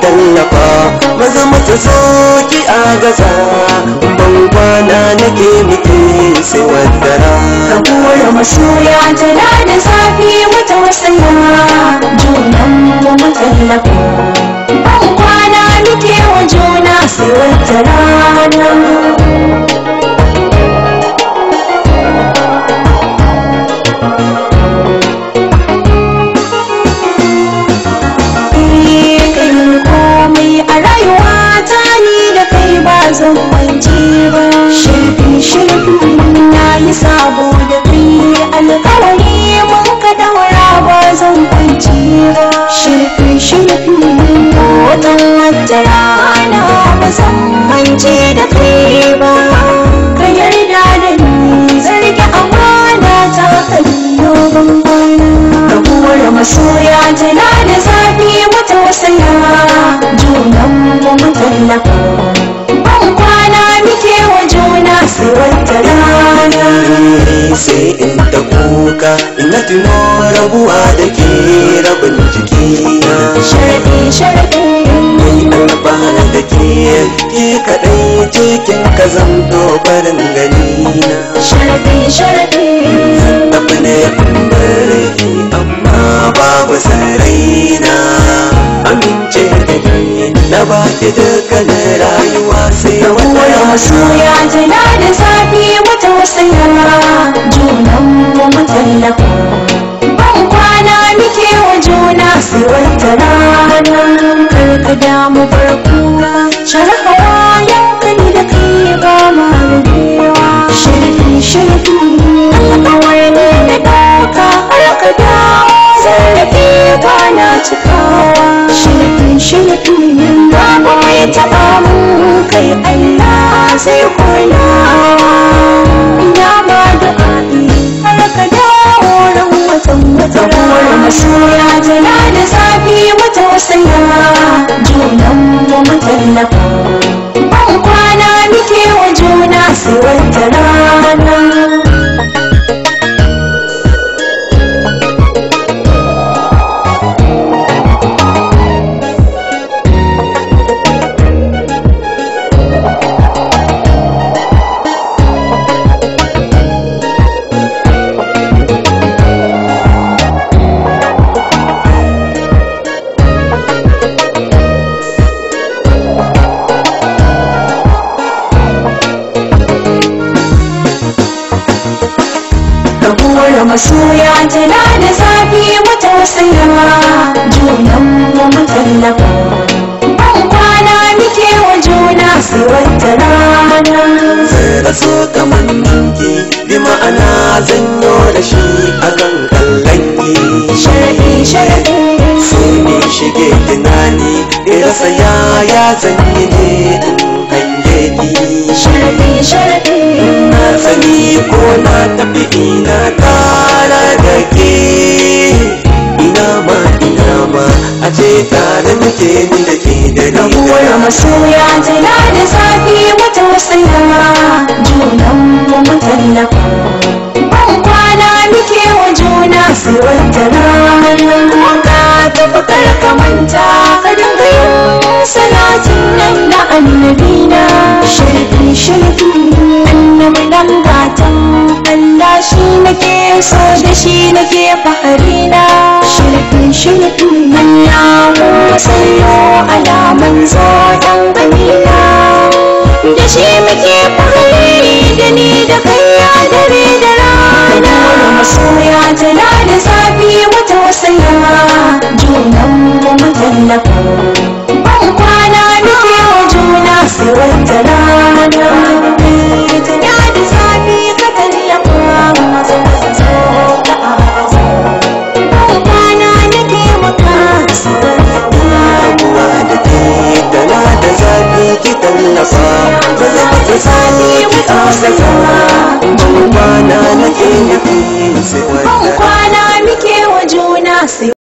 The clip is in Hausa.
Tallafa maza maza zo ki agaza, ban kwana nake miki sai wata rana. Rabuwar masoya tana da zafi wata wasaya, junan mu mu tallafa. Ban kwana muke wa juna sai wata rana. A rayuwa ta ni da kai ba zan mance ba. Shirfi shirfi na yi sabo da kai, alkawari mun ka daura ba zan kwance ba. Shirfi shirfi watan wata rana ba zan mance da kai ba. Ka yarda da ni zargi amana ta kallo ban kwana. Rabuwar masoya tana da zafi wata wasaya, junan mu mu tallafa. Ban kwana muke wa juna sai wata rana. Sai in ta kuka ina tuno rabuwa da ke rabin jikina. Sharadi sharadi mai albana da ke kaɗai cikin ka zamto farin ganina. Sharadi sharadi tafi ne in amma babu saraina. Amince da ni na baki dukkanin rayuwa sai wata rana. Masoya tana da zafi wata wasaya, junan mu mu tallafa. Ban kwana muke wa juna sai wata rana. Kar ka damu bar kuka, share hawayen ka ni da kai ba ma rabewa. Shirfi shirfi alƙawari ne na ɗauka har ka dawo zan kwana cikawa. Shirfi shirfi babu mai taɓa mu kai Allah sai kulawa. Ina ma du'a'i har ka dawo ran watan wata rana. Masoya tana da zafi wata wasaya, junan mu mu tallafa. Ban kwana muke wa juna sai wata rana. Rabuwar masoya tana da zafi wata wasaya, junan mu mu tallafa. Ban kwana muke wa juna sai wata rana. Zan raso kamanninki bi ma'ana zanyo da shi akan kallonki. Sharadi sharadi sai in shige tunani in rasa yaya zan yi ne in hange ki. Sharadi sharadi na sani ko na tafi ina tare da ke. Ina ma a ce tare muke ni da ke da ni. Rabuwar masoya tana da zafi wata wasaya, junan mu mu tallafa. Ban kwana muke wa juna sai wata rana. Ka tafi kar ka manta ka dinga yin salatin nan na annabina. Shirfi shirfi annabi dan gatan Allah shi nake so da shi nake faharina. Shirfi shirfi Allahumma salli ala manzo dan amina. Da shi muke fahari da ni da kai a dare da rana. Masoya tana da zafi wata wasaya, junan mu mu tallafa. Ban kwana muke wa juna sai wata rana. Tana da zafi ka tallafa maza maza zo ka agaza. Ban kwana nake maka sai wata rana. Rabuwa da ke tana da zafi ki tallafa maza maza zo ki agaza.